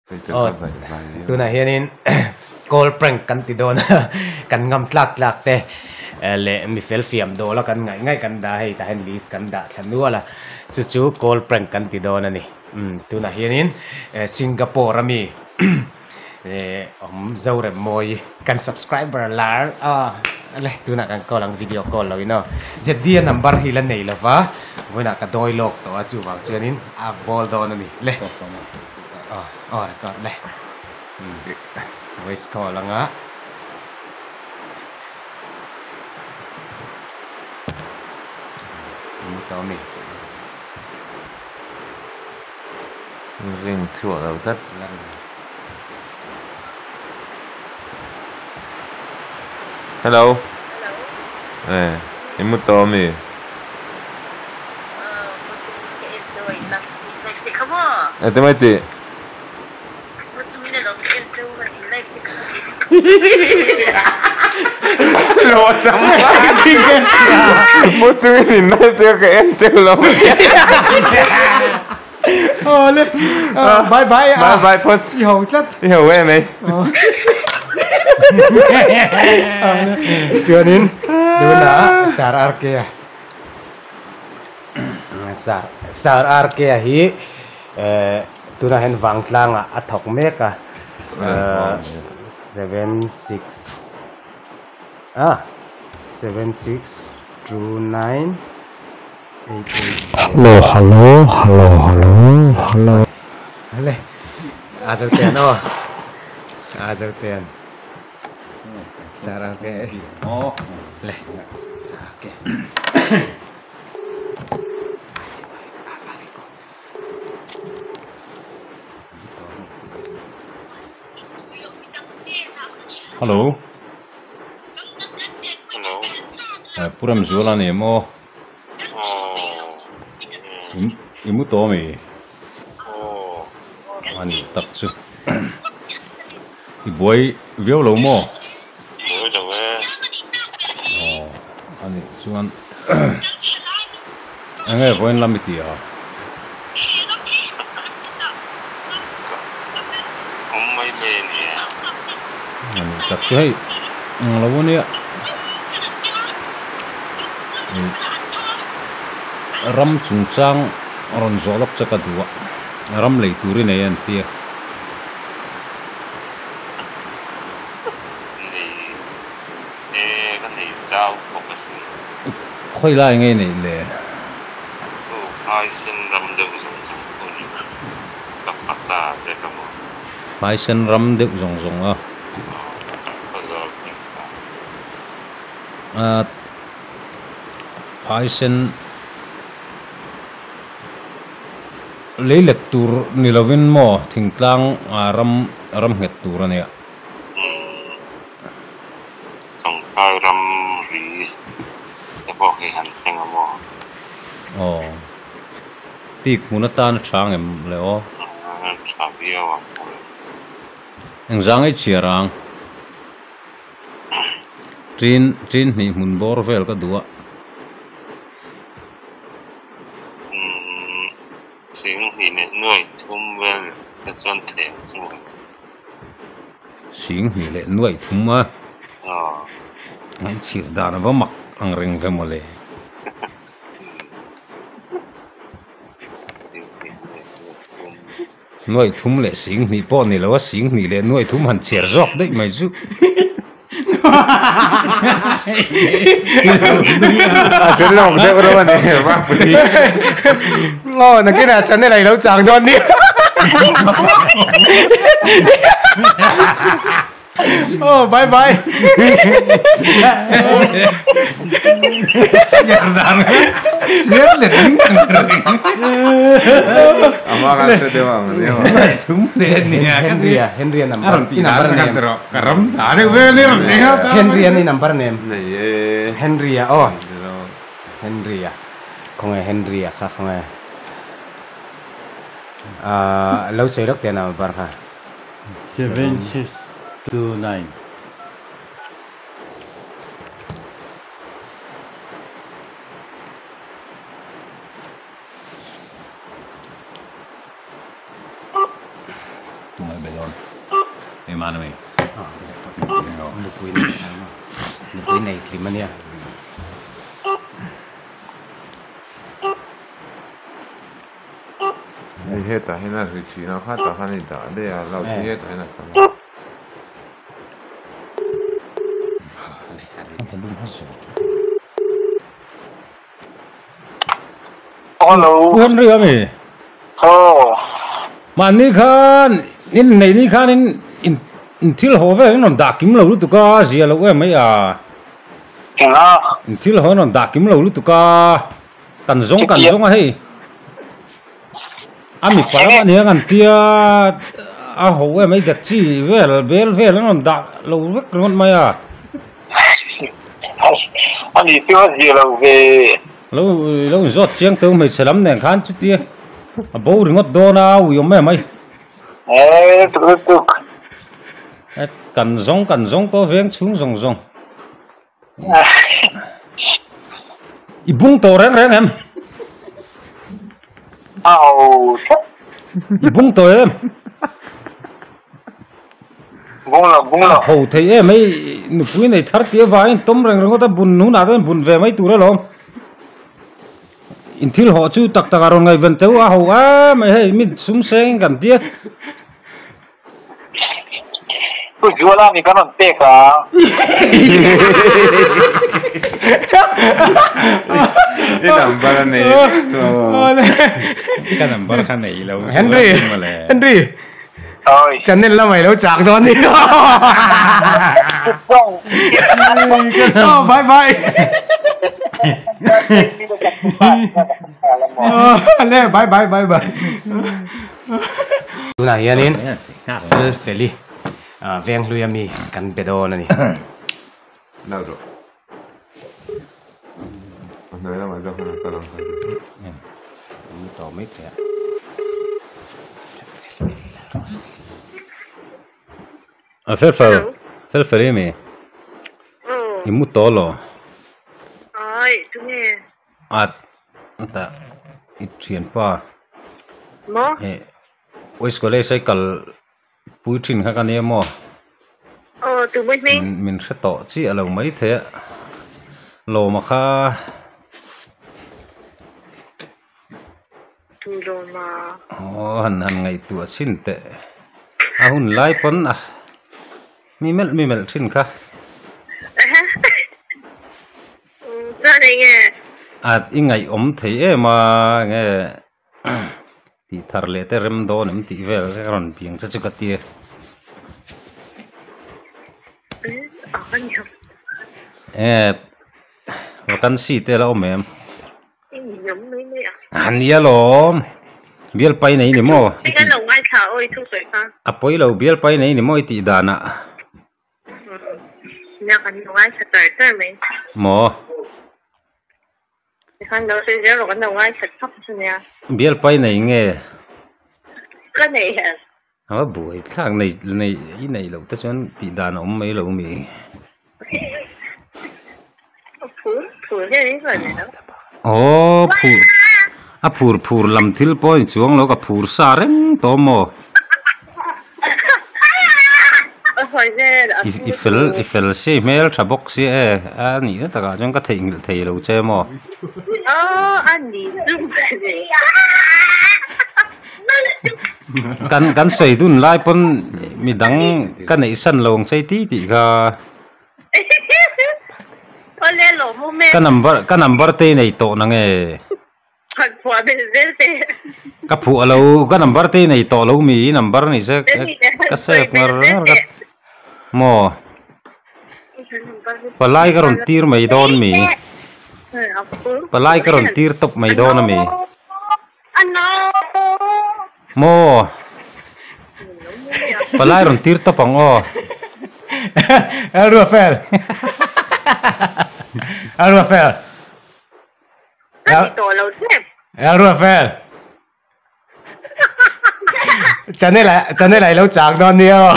Aw tunah hianin call prank kan ti dawn a kan ngam tlak tlak te leh mi fel fiam dawl a kan ngaih ngaih kan dah a hei tah hian list kan dah thla nual a chu chu call prank kan ti dawn a ni umm tunah hianin Singapore ami eh awm Zoremmawi kan subscriber lar a le tunah kan call ang video call lo in aw Z_D a number hi la nei lova vawiinah ka dawi lawk tawh a chuvang chuanin a bawl dawn a ni le. Aw aw record le voice call anga mu tawh ami. Ring chhuah lo tlat. Hello. Eh i mu tawh ami. Ete mai tih. Lo cham Mu chungin in live te ka en cheu lo. Awle bye bye a. Bye bye phawt. I ho tlat. I ho em ei. Chuanin tunah Sir RK a. Sir Sir RK a hi tunah hian Vangtlangah a thawk mek a. 76 ah 7629 Hello hello hello hello hello le a zo ten aw a zo ten sarang te le sarang ke Hello Hello Pu Ramzuala ni maw? I mu tawh ami? A ni tak chu. I buai viau lo maw? Buai lo e. Aw a nih chuan eng nge vawiin lam i ti a? Awm mai mai a ni e. A nih tak chu hei ang lo a nia. Ram chungchang rawn zawh lawk che ka duh a, ram lei tur i nei a an ti a. Nei e ka nei chau bawk asin. Khawi lai nge neih le? Aw Phaisen ram deuh zawng zawng pawh ni ka pata te ka maw. Phaisen ram deuh zawng zawng a. Aw ka zawk eng ta. Phaisen lei let tur ni lovin maw thingtlang ram ram nghet tur a nia. Changkai ram ri te pawh hi han thleng a maw? Aw. Pik hmun atan a tha ngem le aw? A tha viau ang mawle. Engzang ei chhiar ang? Ṭin ṭin hnih hmun bawr vel ka duh a. Umm sing hnih leh nuai thum vel te chuan thei ang chu maw? Sing hnih leh nuai thum a. Aw. Ngaihchhir dan a va mak ang reng ve mawle. Nuai thum leh sing hnih pawh ni lo a, sing hnih leh nuai thum han chhiar zawk daih mai chu. A chu lawk deuh reuh a ni Mapui. Aw nakinah channel a i lo chang dawn nia. Oh bye bye. Chhiar dan chhiar let ding reng. Ama kan hre deuh ang nia. Thum leh nia ka ti. Henry a Henry a number. A rawn tih dan kan ti rawh. Ka ram thla deuh vel ni rawn nei a. Henry a ni number nem. Nei e. Henry a aw. Henry a. Khawnge Henry a kha khawnge. Ah lo sawi lawk teh number kha. 7629. Tunge be dawn? Keimah ami? Nupui nei nupui nei hlim ania. Hei hetah hian a ri thin a khatah khan a dah daih a lo thei hetah hian a kal a. Hello. Pu Henry ami? Aw. Mahni khan in nei ni khan in in thil haw vel in rawn dah kim lo lutuk a zia loh em mai a. Enga? In thil haw in rawn dah kim lo lutuk a. Kan zawng kan zawng a hei. A mipa lam a nia kan tia a ho em mai dat chi vel bel vel an rawn dah lo vek ringawt mai a. A ni chu a zia lo ve. Lo lo inzawt chiang teuh hmeichhe lam nen khan chutia a bo ringawt dawn a ui awm em mai. Eee tuk tuk tuk. Kan zawng kan zawng tawh veng chhung zawng zawng. I bung tawh reng reng em? Au tlat. I bung tawh em? Bung lo, bung lo. Ho thei em hei nupui nei thar tih avangin tawm reng ringawt a bun hunah chuan bun ve mai tur alawm. In thil hawh chu tak tak a rawn ngaihven teuh a ho em mai hei mi sum seng kan tia. Pu Zuala mi kan rawn pek a. I number a nei Ka number kha nei lo. Henry Henry Oi. Channel lamah i lo chak dawn ni. Oh bye bye. Le bye bye bye bye. Tunah hianin fel feli veng hlui ami kan be dawn a ni. Nau rawh. A hnuai lamah zawk hian a kal ang kha. An tawh mai thei a. A fel fel fel fel i mi. I mu tawh lo. Ai, tunge? At ta i thianpa Maw? Eh West College a i kal pui thin kha ka nia maw? Aw tu mai hming? Min hre tawh chiah lo mai thei a Lawma kha. Tu Lawma? Aw han han ngaihtuah chhin teh a hun lai pawn a mi melh mi melh thin kha. Chuan eng nge? At i ngaihawm thei em a enge tih thar leh te rem dawn em tih vel ka rawn piang che chu ka tia. Enge vacancy te la awm em? A nia lawm bialpai nei ni maw? A pawi lo bialpai nei ni maw i tih danah. Nia kan lo ngaithla char char mai. Maw? Tikhan lo sawi zel rawh kan lo ngaithla thap chu nia. Bialpai nei nge? Ka nei em? A buai thlak nei nei i neih loh te chuan tih dan a awm mai lo mi. Phur phur hian in sawi mai lo. Aw phur a phur phur lam thil pawh a ni chuang lo ka phur sa reng tawh maw. I fel i fel si hmel tha bawk si e a nih na takah chuan ka theihnghilh thei lo che maw. Kan kan sawi dun lai pawn midang ka neih san lo ang che i ti tih kha. Ka number ka number te i nei tawh na nge? Ka phuah lo ka number te i nei tawh lo mi i number ni se ka save ngar ngar ka maw palai ka rawn tir mai dawn mi palai ka rawn tir tawp mai dawn a mi Maw? Palai rawn tir tawp ang aw. El Rafael. El Rafael. El Rafael. Channel ah channel ah i lo chak dawn nia aw.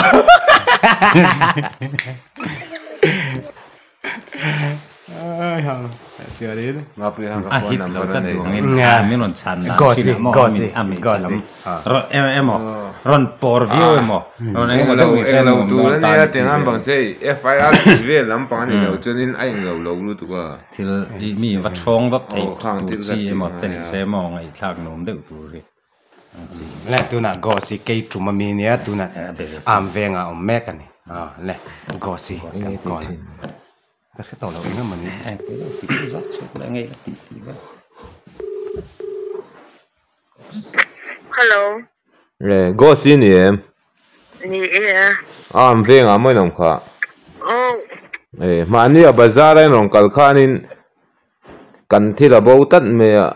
Chuanin Mapui han ka A phone hit lo number a tlat nei duh lo. angin Nga. min rawn chhan dan Gosi, thin ah maw gosi, a mi gosi. lam rawn emaw rawn pawr viau emaw rawn engemaw Englo deuh ni se englo nuam tur dawn a ta nia ni tiang chi an ve. bang che FIR tih vel lampang a ni lo chuanin a englo lo lutuk a. Thil i mi va thawng vak theih Aw khang tur thil chi kha tih emaw te ngai ni a. se maw ngaihthlak nuam deuh tur hi. Le tunah gosi kei tum ami nia tunah am vengah awm mek a ni. Le gosi kan call a. Ka hre tawh loh eng emaw ni. Hello. Le gosi ni em? Ni e a. Am vengah maw in awm kha? Aw. E mahni a bazar a in rawn kal khanin kan thil a bo tlat mai a.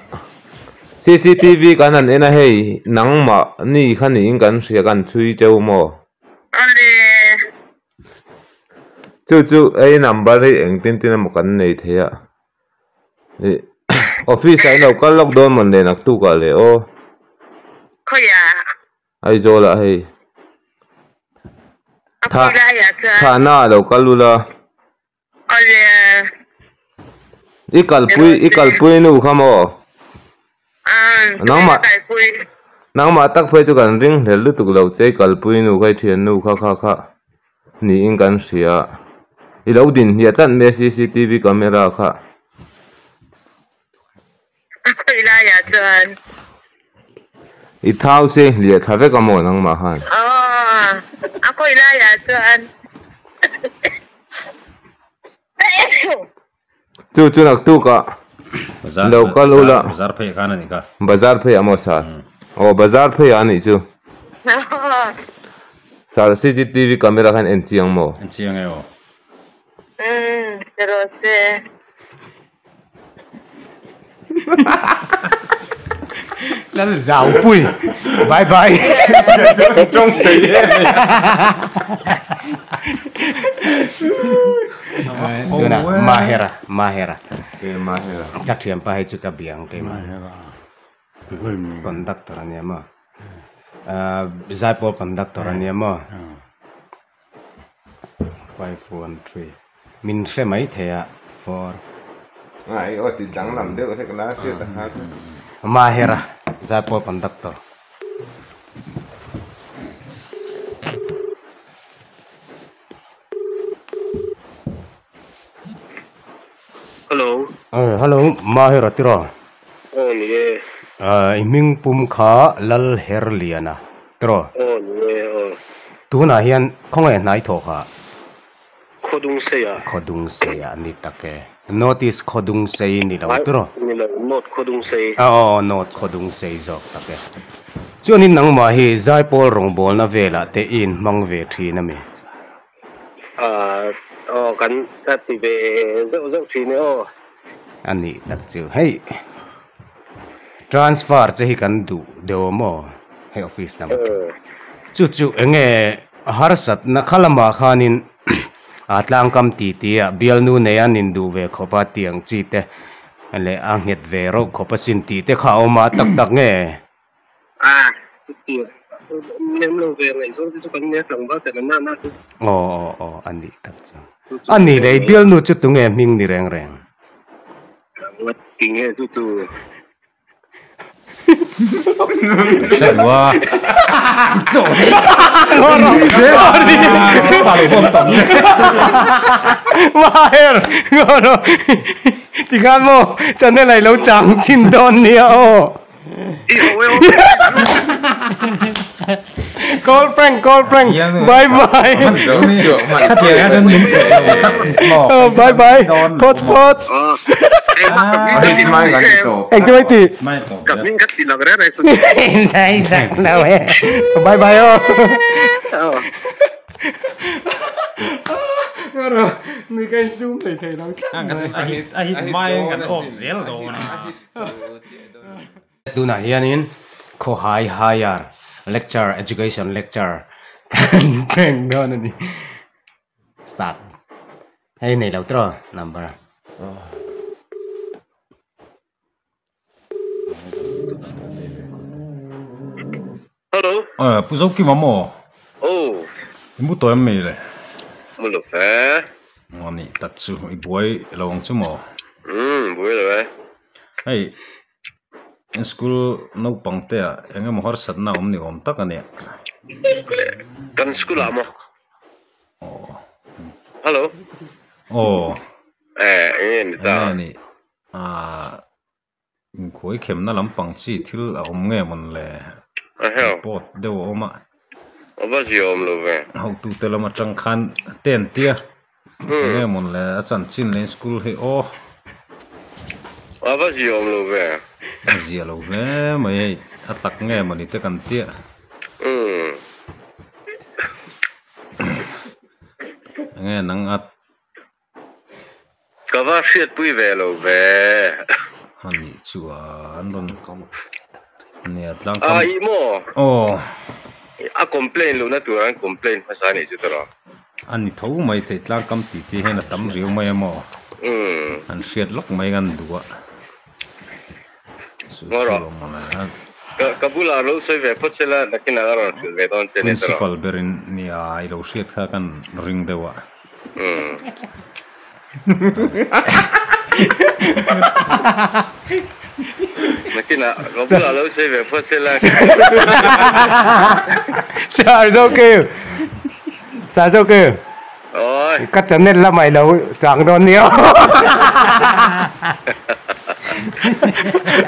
CCTV kan han en a hei nangmah ni kha niin kan hria kan chhui cheu maw? Awle. Chu chu hei number hi engtin tin emaw kan nei thei a. Ih office ah in lo kal lawk dawn mawn le naktuk ah le aw. Khawiah? Aizawl ah hei. A khawi laiah chuan? Thahna ah lo kal ula. Awle. I kalpui i kalpui nu kha maw? Nangmah kalpui. Nangmah tak phei chu kan ring hlel lutuk lo che i kalpui nu kha i thian nu kha kha kha niin kan hria. I lo din hniah tlat mai a cctv camera kha. A khawi laiah chuan. I thau se hliah thla vek a maw nangmah khan? Aw, a khawi laiah chuan. Chu chu naktuk ah lo kal ula. Bazar phei khan a nih kha. Bazar phei ah maw sir? Aw bazar phei ah a nih chu. Sir cctv camera khan en chiang maw? En chiang e aw. Umm ti rawh che. Lal zau pui bye bye. Tuna Mahera Mahera ka thianpa hei chu ka biang keimah conductor a nia maw zaipawl conductor a nia maw 513 min hre mai thei a 4 Ai aw ti danglam deuh hlek la hriat a kha chu. Mahera zaipawl conductor. Hello. Hello Mahera tiraw. Aw ni e. I hming pum kha Lal Herliana tiraw. Aw ni e aw. Tunah hian khawngaih hnai thawh kha. Khawdung seia. Khawdung seia ni tak e. North East Khawdung sei ni lo tiraw. Ni lo North Khawdung sei. Aw North Khawdung sei zawk tak e. Chuanin nangmah hi Zaipawl rawngbawlna velah te i inhmang ve thin a mi? Aw kan ka ti ve zeuh zeuh thin e aw. A nih tak chu hei transfer che hi kan duh deuh a maw hei office lam atang chu chu eng nge harsatna kha lamah khanin a tlangkam ti ti a bialnu nei a nin duh ve khawp a tiang chi te leh a nghet ve reuh khawp asin tih te kha a awm a tak tak nge. A chuti lem lo ve ngaihzawng te chu kan nia tlangval te na na chu. Aw aw aw a nih tak chu. A nih leh i bialnu chu tunge hming ni reng reng? Tlangval ti nge chu chu. Hreua. Maher ngawh tikhan maw channel a ilo chang chin dawn nia aw. Call prank, call prank. Bye bye. Oh, bye bye. Pots pots. Eng mai ti. Bye bye oh. Nui ka in zoom thei thei lo tlat mai. A hit mai kan off zel dawn a. Tunah hianin Khawhai Higher Lecture Education Lecture kan prank dawn a ni. Start. Hei nei lo tiraw number. Hello. Eh Pu Zokima maw? Aw. I mu tawh em mai le? Mu lo ve. Aw nih tak chu i buai lo ang chu maw? Umm buai lo e. Hei school naupang te ah eng emaw harsatna awm ni awm tak a nia. Kan school ah maw? Hello. Aw. Eh eng nge ni ta? Eng nge ni? Ah inkhuai khemna lampang chi thil a awm nge mawn le? Report deuh a awm a. A va ziawm lo ve. Hotute lam atang khan ten tia eng nge mawn le a chanchin leh school hi aw. A va ziawm lo ve. A zia lo hle mai hei a tak nge mawni te kan tia. Eng nge nang a. Ka va hriatpui ve lo ve. A nih chuan rawn nia tlang kam. A ih maw? Aw. A complain lohna tur an complain hmasa a nih chu tawrh. A ni tho mai thei tlang kam tih tih hian a tam riau mai a maw? An hriat lawk mai ngan duh a. Ngaw rawh. Ka bulah lo sawi ve phawt sela nakinah ka rawn hrilh ve dawn che nia tawrh. Principal berin nia i lo hriat kha kan ring deuh a. Nakinah ka bulah lo sawi ve phawt sela. Sir Zokim Sir Zokim ka channel lamah i lo chang dawn nia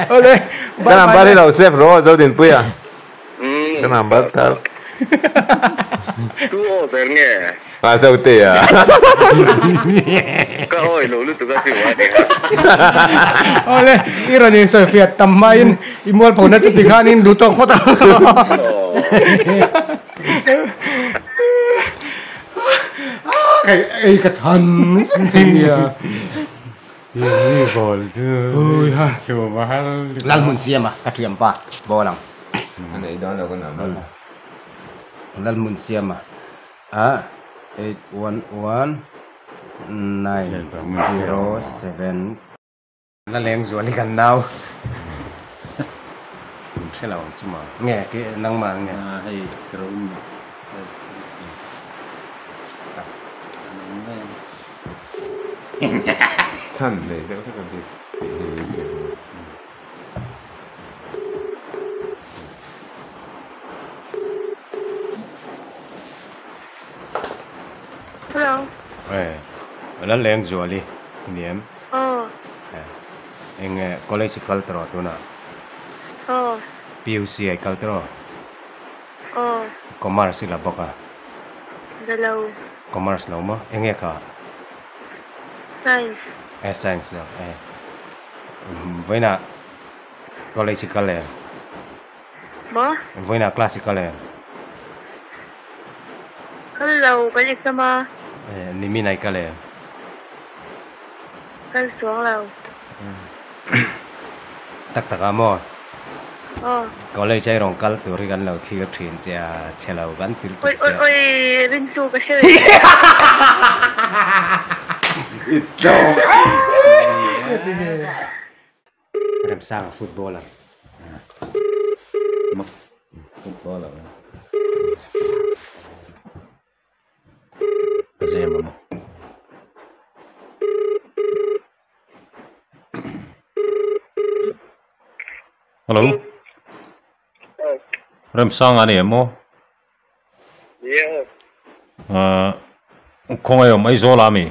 Awle Ka number hi lo save rawh Zodinpuia. Ka number tar. Tu aw ber nge? A Zote a. Ka awi lo lutuk a chu a ni kha. Awle i rawn insawi fiah tam hmain i mualphona chu tikhanin duh tawk phawt ang. Kei ei ka than thei nia. Lal hmun siama ka thiam pa bawl ang. Lal hmun siama a 811907. La leng zual hi kan nau. Min hre lo ang chu maw? Nge ki nangmah nge? A hei ka ro in Chhan nei deuh hlek a bik tih hi zir ang. Hello. Eh, la leng zual hi i ni em? Aw. Eng nge college i kal tawh tunah? Aw. PUC ah i kal tawh? Aw. Commerce i la bawk a? La lo. Commerce lo maw? Eng nge kha? Science. Eh science lo eh. Vawiinah college i kal em? Maw? Vawiinah class i kal em? Kal lo, kan exam a. Eh nimin ah i kal em? Kal chuang lo. Tak tak ah maw? Aw. College a i rawn kal tur hi kan lo thlir thin che a, chhe lo kan til tuk che. Oi oi oi rin chu ka hre ve. I tlawm a. Remsanga footballer. Footballer. Ka zem ang. Hello. Remsanga a ni em aw? Ahh khawngaih awm Aizawl ah ami?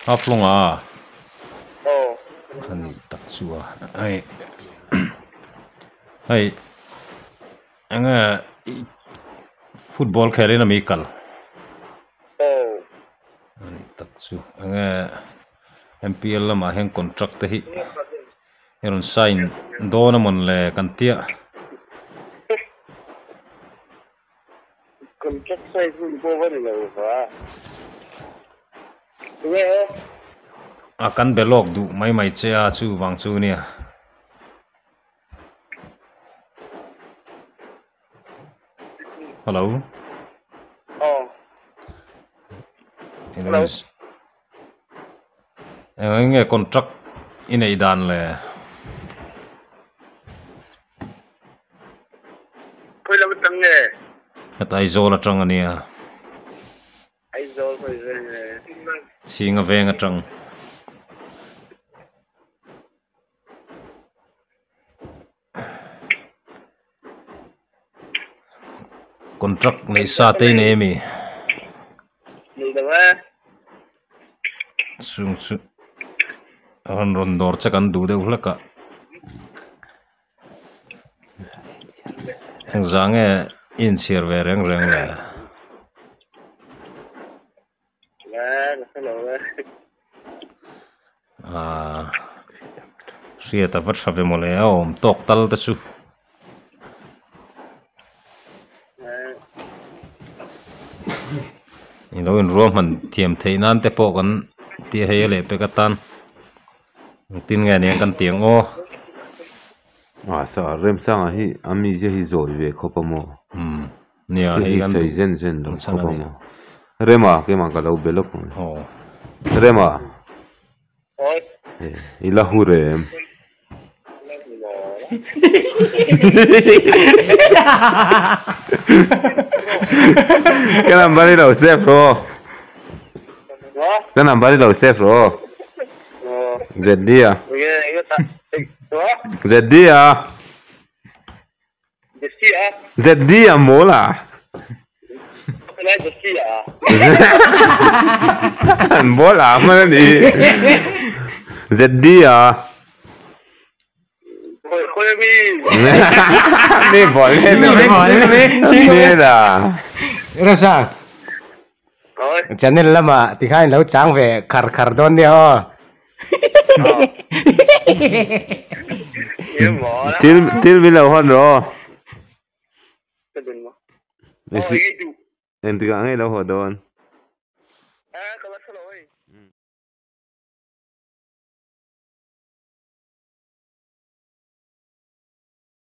Haflong ah. A nih tak chu a. Hei hei eng nge football khel in ami kal. A nih tak chu eng nge M_P_L lamah hian contract te hi i rawn sign dawn a mawn le kan tia. Contract size hun pawh va ni lo va. Tunge aw? A kan be lawk duh mai mai che a chu vang chu nia. Hello. Aw. Hello. Eng nge contract i neih dan le? Khawi lam atang nge? Heta Aizawl atang a nia. Aizawl. Chhinga veng atang. Contract nei sa te i nei ami? Nei lo e. Chung chu a rawn rawn dawr che kan duh deuh hlek a. Engzah nge i inchhiar ve reng reng le? Aaa hriat a va tha ve mawle a awm tawk tal te chu. I lo inruahman thiam theih nan te pawh kan tih hei a lehpek atan engtin nge nia kan tih ang aw. A sa Remsanga hi a mizia hi zawi ve khawp a maw? Umm nia Thil hei hi kan sawi duh zen zen lo chhan khawp a a ni. maw? Rema keimah ka lo be lawk ang. Aw. Rema i la hu rem. Ka number i lo save rawh. Ka number i lo save rawh. ZD a. ZD a. ZD a mawl a. An mawl a hman a ni. ZD a. Mi bawl mi la. Ramsang. Channel lama tikhan lo chang ve khar khar dawn nia aw. Thil thil min lo hawn rawh aw. Engtikah ngei lo haw dawn.